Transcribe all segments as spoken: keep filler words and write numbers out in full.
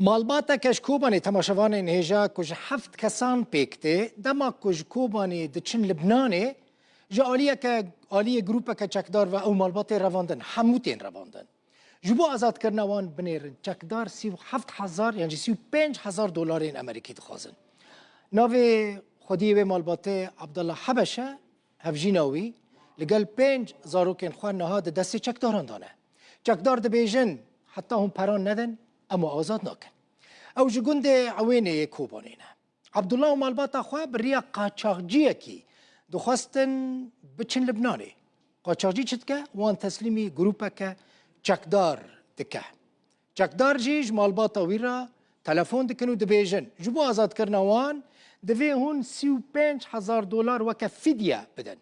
Malbateke ji Kobanê, temaşevanên hêja ku ji heft kesan pêk tê, dema ku ji Kobanê diçin Libnanê, ji aliyeke, aliyê grûpeke çekdar ve ew malbatê revandin, hemû tên revandin. Ji bo azadkirina wan binêrin, çekdar sî û heft hezar yan jî sî û pênc hezar dolarên Amerîkî dixwazin. Navê xwediyê wê malbatê Abdullah Hebeş e, hevjîna wî li gel pênc zarokên xwe niha di destê çekdaran de ne. Çekdar dibêjin, heta hûn peran nedin, em we azad nakin. Ew ji gundê Ewênê yê Kobanê ne. Abdullah û malbata xwe bi riya qaçaxciyekî dixwestin biçin Libnanê. Qaçaxcî çi dike? Wan teslîmî grûpeke çekdar dike. Çekdar jî ji malbata wî re telefon dikin û dibêjin, ji bo azadkirina wan divê hûn sî û pênc hezar dolar weke fidye bidin.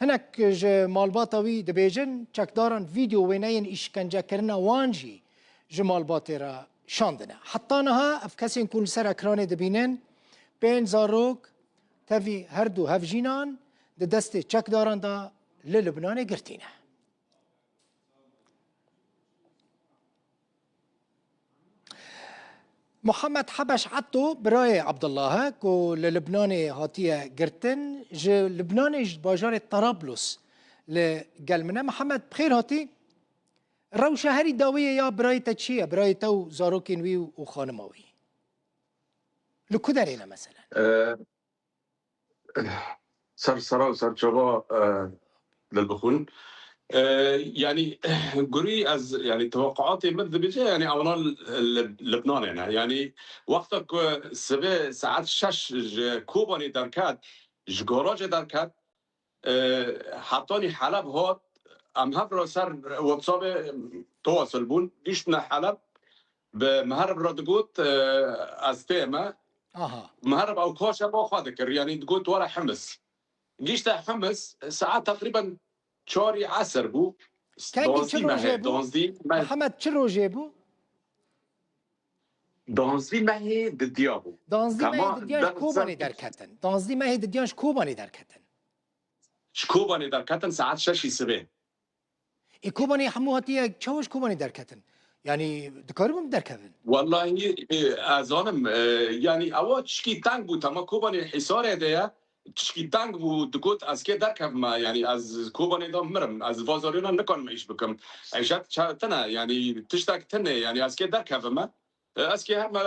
Hinek ji malbata wî dibêjin, çekdaran vîdeo wêneyên îşkencekirina wan jî ji malbatê re şandine. Heta niha ev kesên ku li ser ekranê dibînin, pênc zarok tevî her du hevjînan di destê çekdaran de li Libnanê girtî ne. Muhammed Hebeş Etto birayê Abdullah e ku li Libnanê hatiye girtin. Ji Libnanê, ji bajarê Tarablus li gel min e. Muhammed, bi xêr hatî. Rewşa herî dawiyê ya birayê te çi ye? Birayê te û zarokên wî û xanima wî li ku derê ne meselen? Ee, Ser sera û ser çava, e, dilbixwin. E, yanî, gurî ez, yanî, teweqûatê min dibêje, yanî, ewna li, li Libnanê ne. Yanî, wexta ku sibê saet şeş ji Kobanê derket, ji Goracê derket, e, hetanî Heleb hat, em hev re ser WhatsAppê tewasul bûn, gihiştine Heleb, bi Miherib re digot, e, ez tê me. Aha. Miherib ew kaşa bo xwe dikir, yanî digot were Himis. Gihişte Himis, saet teqrîben çarî esir bû. Kengî çi rojê bû? Danzdî meh. Mihemed, çi rojê bû? Danzdî mehê didiya bû. Danzdî mehê didiya ji Kobanê derketin. Danzdî mehê didiya ji Kobanê derketin. Ji Kobanê derketin saet şeşî sibê. Ê, Kobanê hemû hatiye çawa ji Kobanê derketin? Yanî dikaribin derkevin? Wellahî, e, ez zanim, e, yanî ewa tişkî teng bû, tema Kobanê Hîsarê de ye, tişkî teng bû, digot ez kê derkevime, yanî ez Kobanê de mirim, ez va zariyona nikarim îş bikim. Îşet ça-, tine, yanî tiştek tine, yanî ez kê derkevime. E, ez kê heme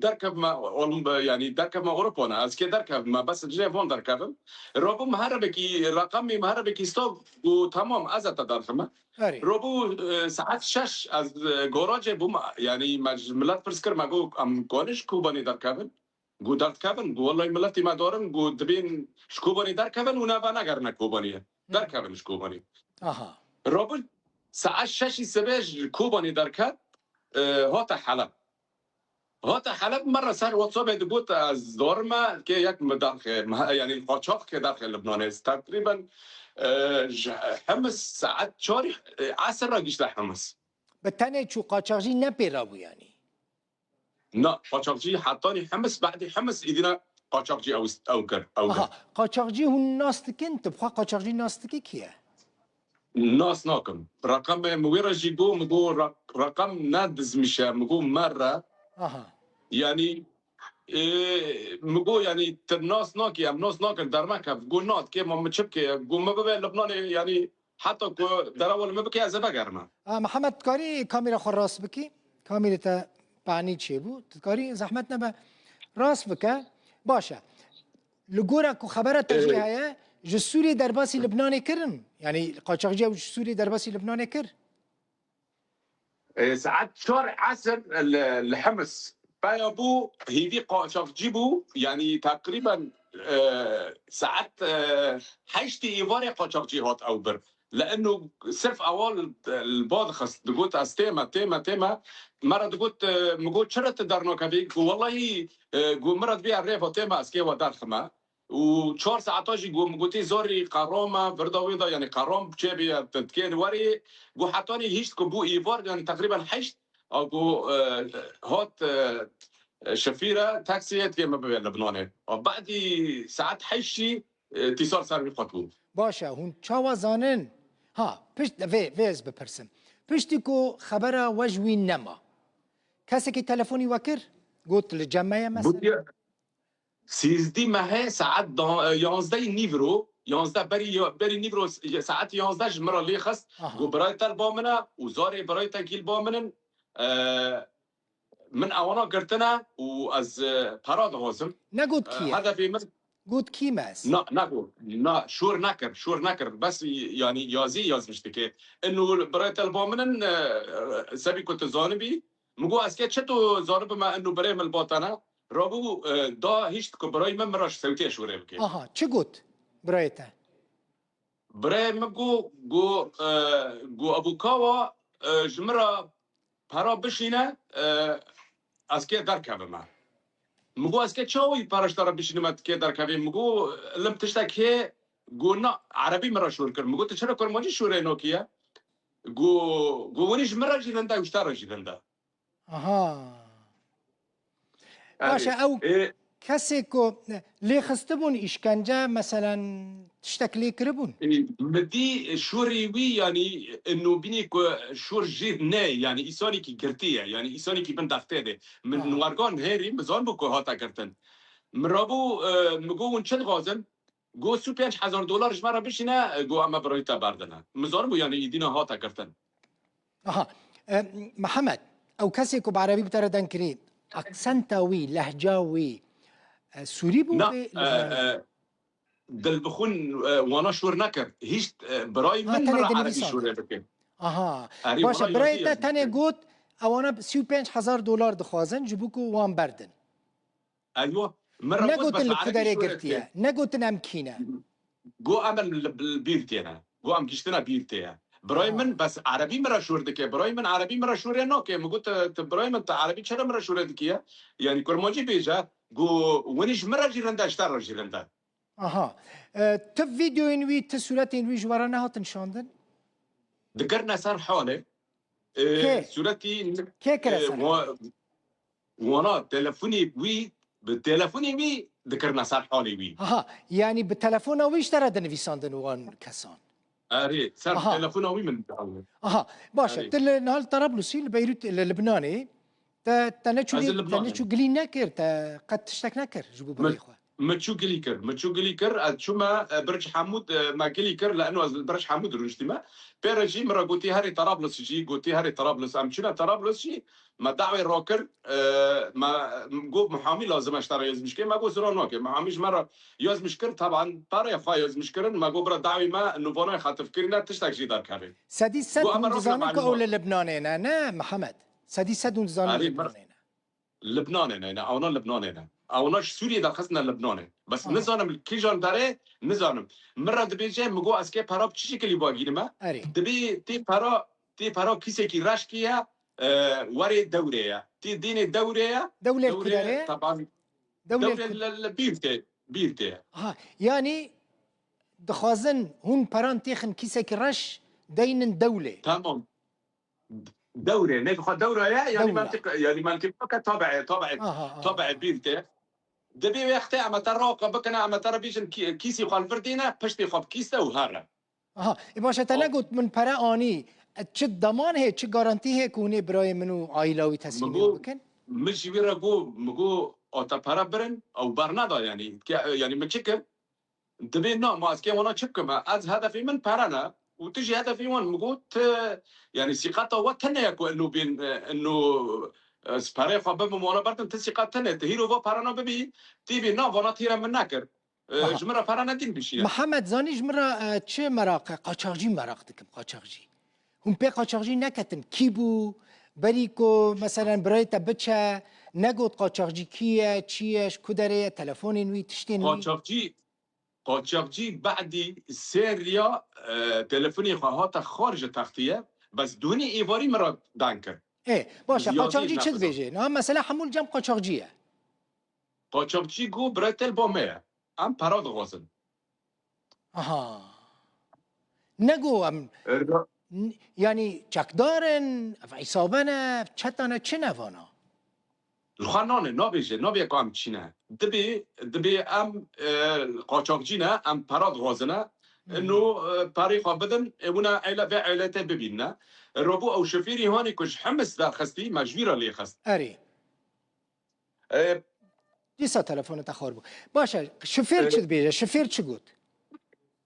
derkevime, olim, yanî derkevime Ewropa ne, ez kê derkevime, bes cihê van derkevim. Robû miherebekî, reqemî miherebekî stok û temam, ez e te derxime. Erê. Robû, e, saet şeş ez, e, goracê bûm, yanî me ji millet pirs kir, me got, em kanin ji Kobanê derkevin? Got, derdikevin? Got, wellahî milletî me darin, got, dibên ji Kobanê derkevin û ne venegerine Kobanê. Hı. Derkevin ji Kobanê. Aha. Robû saet şeşî sibê ji Kobanê derket, e, hate Heleb. Hate Heleb, me re ser WhatsAppê digot, ez dor me, kê yek me derxê, me, yanî qaçax kê derxê Libnanê. Teqrîben, e, ji Himis saet çarî, e, esir re gişte Himis. Bi tenê çû, qaçaxcî ne pê re bû yanî? Na, qaçaxcî hetanî Himis, badî Himis îdî ne qaçaxcî ew, ew kir, ew kir. Aha, qaçaxcî hûn nas dikin? Tu bi xwe qaçaxcî nas dikî kî ye? Nas nakim. Reqemê min wê re jî got, min got, "Req-, reqem ne dizmîş e." Min got, "Me re." Aha. Yanî, e, min got, "Yanî, tu nas nakî, em nas nakin, dermekev." Got, "Na, dikê ma min çi bikê?" Got, "Min bibe Libnanê, yanî, heta ku derewa li min bike, ez ê vegerime." A, Mihemed, dikarî kamîra xwe rast bikî? Kamîrê te panî çêbû. Tu dikarî, zehmet nebe, rast bike. Baş e. Li gora ku xebera te jî heye, ji Sûriyê derbasî Libnanê kirin? Yanî qaçaxciya ji Sûriyê derbasî Libnanê kir? E, saet çar esir li, li Himis. Peya bû, hîvî qaçaxcî bû, yanî teqrîben, e, saet, e, heştê êvarê qaçaxcî hat ew bir. Li eno sirf ewa li, li ba dixist, digot, "Ez tê me, tê me, tê me." Me re digot, e, min got, "Çira tu dernakevî?" Got, "Wellahî, e, got, min re dibiya rêva tê me, ez kê we derxime." Û çar saeta jî got, min gotî, "Zorî qeram e, virda wê de, yanî qeram çêbî, dikên werî." Got, "Hetanî hişt ku bû êvar, yanî teqrîben heşt, a got, e, hat, e, şefîre, taksiyê dikê me bibe Libnanê." A badî saet heşt jî, e, tîsar ser wî qet bû. Baş e, hûn çawa zanin? Ha, pişt, vê, vê ez bipirsim. Piştî ku xebera we ji wî nema, Kesekî telefonî we kir? Got li cem me ye mesela? Bûye sîzdî mehê saet da-, yanzdehî nîvro, yanzdeh berî, berî nîvro s-, saet yanzdeh ji min re lê xist. Aha. Got birayê te li ba min e û zarê birayê te kî li ba min in. E, min ewana girtine û ez, e, para dixwazim. Negot kî ye? Hedefê min Got kî me ez? Na, negot. Na, şor nekir, şor nekir. Bes, yanî yazî yazmiş dike. Ino birayê te li ba min in, e, sebî ku tu zanibî. Min got ez kê çi tu zanibime ino birayê min li ba te ne? Rabû, e, da hişt ku birayê min min re ji sewtiyê şorê bike. Aha, çi got birayê te? Birayê min got, got, e, got, Ebû Kawa, e, ji min re para bişîne, e, ez kê derkevime. Min got ez kê çawa wî para ji te re bişînime tu kê derkevî? Min got lim tiştek hê, got na, erebî min re şor kir. Min got tu çira kurmancî şorê nakî ye? Got, got winî ji min re jî rind e û ji te re jî rind e. Aha. Baş e, ew kesê ku lê xistibûn îşkence, meselen, tiştek lê kiribûn? Ê, min dî şorê wî, yanî, ino bînî ku şor jê ne, yanî, îsanîkî girtî ye, yanî, îsanîkî bin dextê de. Min wargan hêrî, min zanibû ku hate girtin. Min rabû, e, min got hûn çi dixwazin? Got sî û pênc hezar dolar ji me re bişîne, e, got em ê birayê te berdine. Min zanibû, yanî, îdîna hate girtin. Aha. E, Mihemed, ew kesê ku bi erebî bi te re deng kirî, aksenta wî, lehca wî, e, sûrî bû? Na, bê e, Lubnanî? E, dilbixwin, e, wana şor nekir. Hîşt, e, birayê Ha, min tenê min re erebî dinivîsand. Şorê bike. Aha. Erê, baş e, wana birayê yazî te yazî tenê bike. Got, ewana sî û pênc hezar dolar dixwazin, ji bo ku wan berdin. Eywa, min re got, bes Negotin li ku erebî derê şorê girtiye. Dike. Negotin em kî ne. Got em li, li bîr têne. Got em giştine bîr tê ye. Birayê Ha. Min bes erebî min re şor dike. Birayê min erebî min re şorê nake. Min got, tu, tu birayê min, tu erebî çere min re şorê dikiye? Yanî kurmancî bêje. Got winî ji min re jî rind e, ji te re jî rind e. Aha. E, ti vîdeoyên wî, ti sûretên wî ji we re nehatin şandin? Dikirine ser halê. E, Kê? Sûretî Kê kire e, ser wa-, halê? Wana telefonê wî, bi telefonê wî dikirine ser halê wî. Aha, yanî bi telefona wî ji te re dinivîsandin wan kesan? Erê, ser Aha. Telefona wî min dihewin. Aha, baş e. Erê. Tu li niha li Tarablusî, li Beyrût, li Libnanê, te, te neçû Ez li gilî, te Libnanê. Neçû gilî nekir, te qet tiştek nekir ji bo birayê xwe? Min çû gilî kir, min çû gilî kir, ez çûme, e, Birc Hemûd, e, me gilî kir, li eno ez li Birc Hemûd rûniştîme. Pê re jî min re gotî herê Tarablus jî, gotî herê Tarablus. Em çûne Tarablus jî, me dawê rakir, e, me, got muhamî lazim e ji te re yazmiş kê, me got zira nake. Muhamî ji me re yazmiş kir, taban perê xwe yazmiş kirin, me got bira dawî me nûvanayê xetif kirîne, tiştek jî derkevê. Sedî sed hûn dizanin ku ew li Libnanê ne, ne Mihemed? Sedî sed hûn dizanin Erê, Libnanê ne. Libnanê ne, ne, ewna Libnanê ne. Ewna ji Sûriyê derxistine Libnanê. Bes Aha. Nizanim li kîjan derê, nizanim. Min re dibêje, min got, ez kê pera bi çi şekilî vagînime? Erê. Dibê tê pera, tê pera kîsekî reşkê ye, e, werê dewrê ye. Tê dênê dewrê ye. Dewlê Dewrê, kudere? Taban, Dewlê dewrê ku- li, li bîr tê, bîr tê. Ha, yanî dixwazin hûn peran têxin kîsekî reş deynin dewlê. Tamam. Dewrê, ne xwe dewra ye, yanî Dewra. Mantiq, yanî mantiq ke tabi'e, tabi'e, Aha, aha. Tabi'e bîr te. Dibê wextê em te raqa bikine, em te re bîjin kî-, kîsî xwe li vir dîne, piştî xwe bi kîs de û here. Aha, e baş e, te Ew negot min pere anî, e, çi deman heye, çi garantî heye ku hûn ê birayê min û aîla wî teslîmê Min got, bikin? Min jî wî re got, min got, a te pere birin, ew berneda yanî. Ke-, yanî min çi kir? Dibê na, ma ez kê wana çi bikim? Ez hedefê min pere ne û tu jî hedefê wan. Min got, tu, yanî sîqeta we tune ye ku ino bên, e, ino, e, ez pereyê xwe bibim wana berdin, tu sîqet tune, tu hîro va perana bibî, tê bê na, vana tîre min nekir. E, Aha. Ji min re pere nedîn bişîne. Mihemed, zanî ji min re, e, çi meraq e? Qaçaxcî meraq dikim, qaçaxcî. Hûn pê qaçaxcî neketin. Kî bû? Berî ku, meselen, birayê te biçe, negot qaçaxcî kî ye, çi ye, ji ku derê ye, telefonên wî, tiştên wî? Qaçaxcî, Qaçaxcî badî sê riya, e, telefonê xwe hate xwar ji textî ye, bes dûnî êvarî min re deng kir. Ê, baş e, Ziyadî qaçaxcî çi nexizan. Dibêje? Niha mesela hemû li cem qaçaxcî ye. Qaçaxcî got, birayê te li ba me ye. Em pera dixwazin. Aha. Nego em, E, ra- n-, yanî çekdar in, ev îsabe ne, ev çeta ne, çi ne vana? Li xwe nane, nabêje, nabê ku em çî ne. Dibê, dibê em, e, qaçaxcî ne, em pera dixwazine. Hmm. Ino, e, perê xwe bidin, ê wina eyle vê eylete bibînne. Robû ew şofêrî hanê ku ji Himis derxistî, me ji wî re lê xist. Erê. E, Dîsa telefonê te xar bû. Baş e, şofêr e, çi dibêje? Şofêr çi got?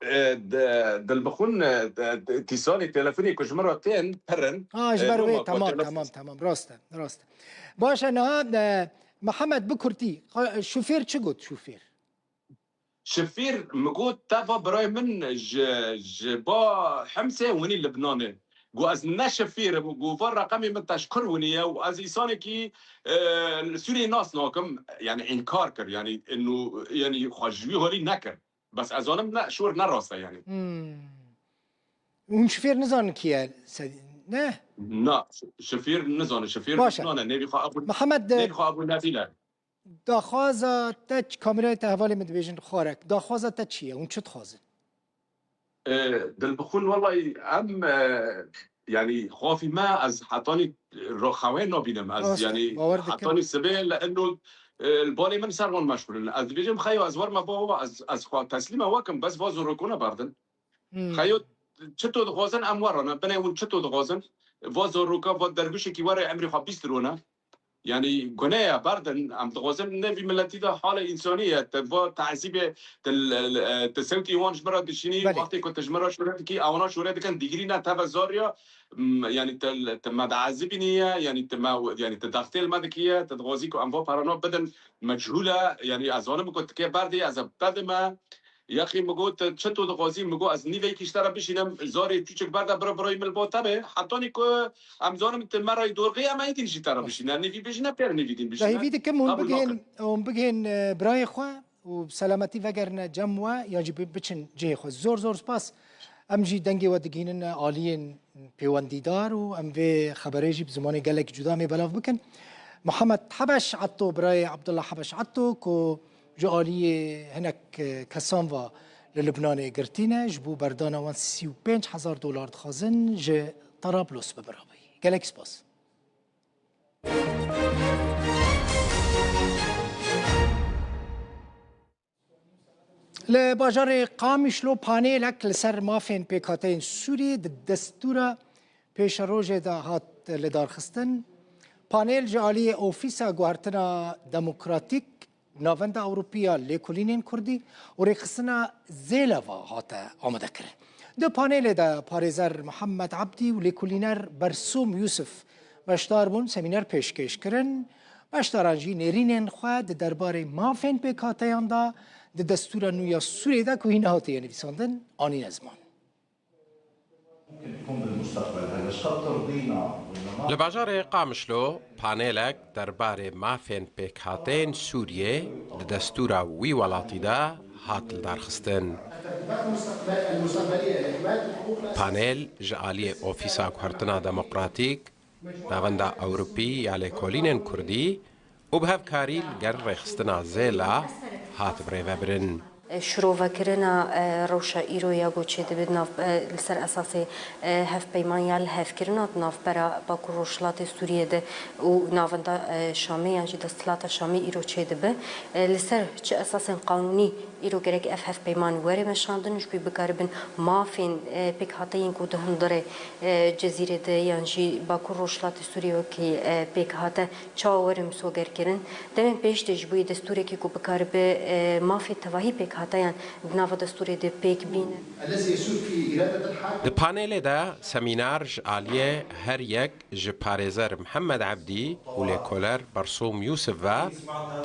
E, de, dilbixwin, e, de, de, tîsalê telefonê ku ji min re tên, pir in. Ha, ji E, ber wê, loma ku tamam, telefon tamam, tamam. Rast e, rast e. Baş e, niha, e, Mihemed, bi kurtî, qa-, şofêr çi got, şofêr? Şifîr, min got, te va birayê min ji, ji ba Hemsê winî Libnanê. Got, ez ne şifîr im. Got, va reqemê min te ji kur winî ye û ez îsanekî, e, li Sûriyeyê nas nakim. Yani înkar kir. Yani, inu, yani xwe ji wî holî nekir. Bes ez zanim ne, şor ne rast e yani. Hmm. Hûn şifêr nizanin kî ye? Se-, ne? Na, şifîr nizane. Şifîr Baş e. Nizane. Nêvî xwe Ebû, Mihemed, e, nêvî xwe Ebû Nebîl e. Daxwaza te ç-, kamerayê te hevalê min dibêjin xwarek. Daxwaza te çi ye? Hûn çi dixwazin? E, dilbixwin, wellahî em, e, yanî xafî me, ez hetanî ro-, xewê nabînim. Ez, Rast e, yanî, bawer dikim. Hetanî sibê li eno, e, li balê min ser wan meşgûl in. Ez dibêjim, xeyo, ez werme ba, ez, ez xwe teslîme we kim, bes va zorokona berdin. Hmm. Xeyo, çito dixwazin em werane. Binê hûn çito dixwazin? Va zoroka, va dergûşekî were emrê xwe bîst rone. Yani gune ye, berdin. Em dixwazin ne vî miletî de halê însanî ye. Te va tezîbê, te, te sewtî wan ji min re dişînî, Belê. Wextê ku te ji min re şûre dikî, ewana şûre dikin, digirîne teve zariya, m, yani te, te me diezibînî ye, yani te me, yani te dextê li me dikî ye, te dixwazî ku em va perana bidin, mechûl e, yani ez zanim ku tikê berdê, ez ê bedime. Yaqî min got, "Çi tu dixwazî?" Min got, "Ez nîveyekî ji te re bişînim, zarê çûçik berde bira birayê min li ba te be. Hetanî ku em zanim tu me re dorxî, em ê din jî te re bişîne. Nîvî bêjine, pêr nîvî din bişîne." Dahîvî dikim hûn Qebûl bigihên, nakin. Hûn bigihên, e, birayê xwe û bi selametî vegerine cem we, yan jî bi-, biçin cihê xwe. Zor zor spas. Em jî dengê we digihînin aliyên pêwendîdar û em vê xeberê jî bi zimanê gelek cuda mê belav bikin. Mihemed Hebeş Etto, birayê Abdullah Hebeş Etto, ku ji aliyê hinek, e, kesan ve li Libnanê girtî ne, ji bo berdana wan sî û pênc hezar dolar dixwazin ji Tarablos bibirabî. Gelek spas. Li bajarê Qamişlo panelek li ser mafên pêkhateyên Sûriyê di destûra pêşerojê de hat lidarxistin. Panel ji aliyê Ofîsa Guhertina Demokratîk û Navenda Ewropî ya Lêkolînên Kurdî û Rêxistina Zêla ve hate amadekirin. Di panelê de parêzer Mihemed Ebdî û lêkolîner Bersûm Yûsif beşdar bûn, semîner pêşkêş kirin. Beşdaran jî nêrînên xwe di derbarê mafên pêkhateyan de di destûra nû ya Sûriyê de ku hîn nehatiye nivîsandin, anîne ziman. Li bajarê Qamişlo panelek derbarê mafên pêkhateyên Sûriyê di destûra wî welatî de hat lidarxistin. Panel ji aliyê Ofîsa Guhertina Demokratîk, Navenda Ewropî ya Lêkolînên Kurdî û bi hevkarî li gel Rêxistina Zêla hat birêvebirin. Şirovekirina, e, rewşa îro ya ku çêdibe di nav, e, li ser esasê, e, hevpeyman ya li hevkirina di navbera Bakur Rojhilatê Sûriyê de û navenda, e, Şamê yan jî desthilata Şamê îro çêdibe. E, li ser çi esasên qanûnî îro gerek ev hevpeyman were meşandin, ji ku bikaribin mafên, e, pêkhateyên ku di hundirê, e, Cezîrê de yan jî Bakur Rojhilatê Sûriyê wekî, e, pêkhate, çawa were misoger kirin. Demên pêş de ji bo yê destûrekî ku bikaribe, e, mafê tevahî pêkhateyan di nava destûrê de pêk bînin. Di panelê de semînar ji aliyê her yek ji parêzer Mihemed Ebdî û lêkoler Bersûm Yûsif ve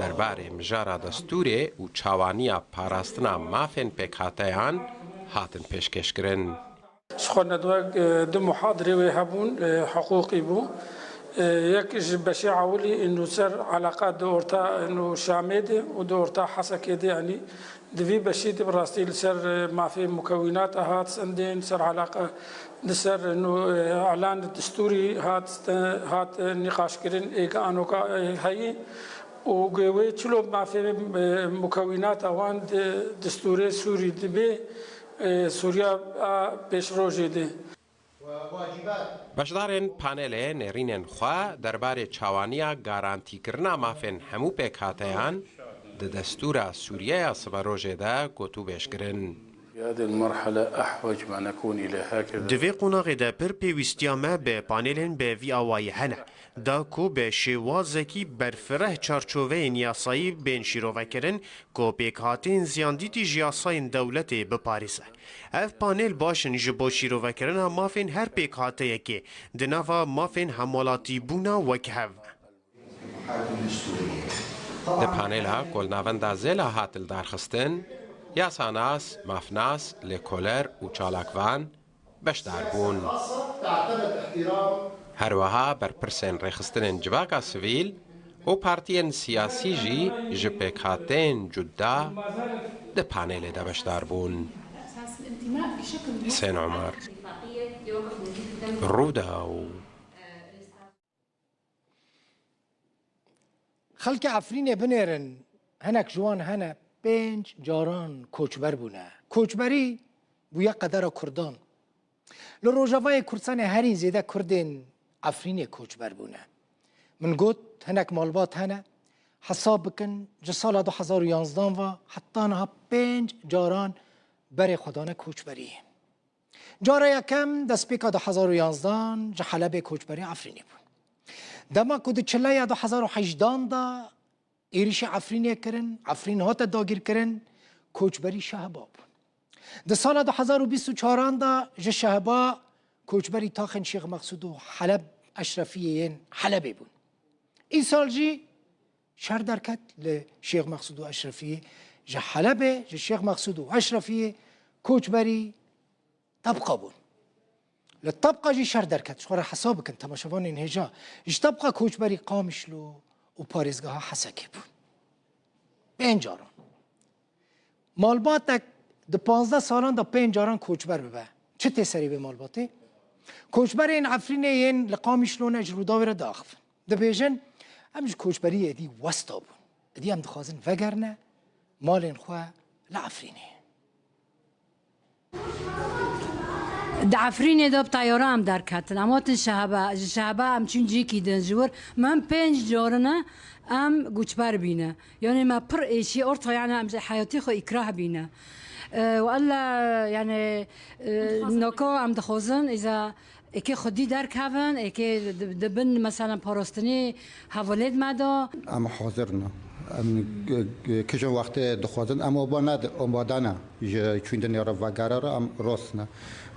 derbarê mijara destûrê û çawaniya parastina mafên pêkhateyan hatin pêşkêşkirin. Ji xwe nedwek, e, du muhadirê wê hebûn, e, hiqûqî bû. E, yek ji beşê ewilî, ê nû ser eleqa di orta, ê nû Şamê de û di orta Hesekê de, yanî di vî beşî de bi rastî li ser, e, mafê mukewînata hat sendên, ser eleqa, li ser, ê nû, e, elan distûrî hat, hat, e, nîqaşkirin, ê ke anoka, e, heyî. Û wê çilo mafê, e, mukewînata wan di distûrê Sûrî dibe, e, Sûriya a pêşrojê de. Beşdarên panelê nêrînên xwe derbarê çawaniya garantîkirina mafên hemû pêkhateyan di destûra Sûriyeya siberojê de gotûbêj kirin. هذه المرحلة أحوج ما نكون إلى هكذا. Di vê qonaxê de pir pêwîstiya me bi panelên bi vî awayî hene, da ku bi şêwazekî berfireh çarçoveyên yasayî bên şîrovekirin, ku pêkhateyên ziyandîtî ji yasayên dewletê biparêze. Ev panel baş in ji bo şîrovekirina mafên her pêkhateyekê di nava mafên hemwelatîbûna wekhev. Di panela ku li Navenda Zêla hat lidarxistin, yasanas, mafnas, lêkoler û çalakvan beşdar bûn. Her wiha berpirsên rêxistinên civaka sivîl û partiyên siyasî jî ji pêkhateyên cuda di panelê de beşdar bûn. Husên Omer, Rûdaw. Xelkê Efrînê binêrin, hinek ji wan hene pênc caran koçber bûne. Koçberî bûye qedera Kurdan. Li Rojavayê Kurdistanê herî zêde Kurdên Efrînê koçber bûne. Min got, hinek malbat hene, hesab bikin, ji sala du hezar û yanzdan ve heta niha pênc caran berê xwe dane koçberiyê. Cara yekem destpêka du hezar û yanzdan ji Helebê koçberî Efrînê bûn. Dema ku di çileya du hezar û hejdan de êrişî Efrînê kirin, Efrîn hate dagîrkirin, koçberî Şehba bûn. Di sala du hezar û bîst û çaran de ji Şehba koçberî taxên Şêx Meqsûd û Heleb Eşrefiyê yên Helebê bûn. Îsal jî şer derket li Şêx Meqsûd û Eşrefiyê. Ji Helebê, ji Şêx Meqsûd û Eşrefiyê koçberî Tebqa bûn. Li Tebqa jî şer derket. Ji xwe re hesab bikin, temaşevanên hêja. Ji Tebqa koçberî Qamişlo û parêzgeha Hesekê bûn. Pênc caran. Malbatek di panzdeh salan de pênc caran koçber bibe, çi tê serê vê malbatê? Koçberên Efrînê yên li Qamişlo ne ji Rûdawê re diaxivin. Dibêjin, em ji koçberiyê êdî westa bûn. Êdî em dixwazin vegerine malên xwe li Efrînê. Di Efrînê de bi teyara em derketin. Em hatin Şehebe, ji Şehebe em çûn cîkî din ji wir. Me pênc carine em goçber bîne. Yanî me pir êşî orta, yani em ji heyatî xwe îkrah bîne. E, wella, yani, e, noko em dixwazin, îza êkê xwedî derkevin, êkê di, di bin, mesela, parastinî hevalêt me de. Em hazir ne. Em, e, e, kişên wextê dixwazin, em oba ne, oba dane. Ji çûndinê re vegere re em rost ne.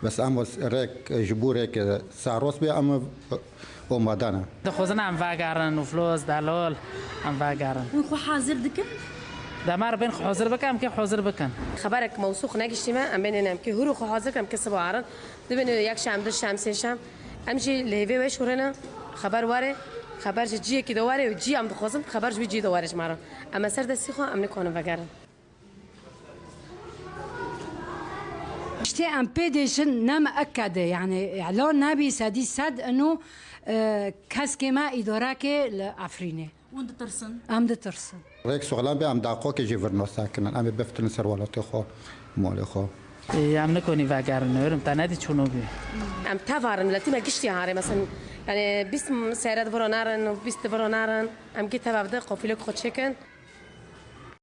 Bes em rêk, ji bo rêk, e, serrost bê, em, e, oba dane. Dixwazin em vegerin, ûflos, delal, em vegerin. Hûn xwe hazir dikin? Dema re bên xwe hazir bikin, em kê hazir bikin. Xeberek mewsûq negiştî me, em bên em kê hûrû xwe hazir bikin, em kê siba herin. Dibên yek şem, du şem, sê şem. Em jî li hêvê wê şûrê ne. Xeber were. Xeber ji ciyekî de were û cî em dixwazin xeber ji wî cî de were ji me re. Em e ser destî xwe, em nikarin vegerin. Tiştê em pê dêşin ne mieked e, yani îlan nebî sedî sed ino, e, keskê me îdarekê li Efrînê. Hûn ditirsin? Em ditirsin. Rêk soxlan be, em daqokê jî vir nosa kinin. Em ê biftilin ser welatê xwe, malê xwe. Ê, em nikonî vegerin, öğrendim. Te nedî çûnû bî. Em tevarin, miletî me giştî harê, mesela, yani bîst seyret viro narin, bîst viro narin. Em gî tevav de qofîlek xwe çêkin.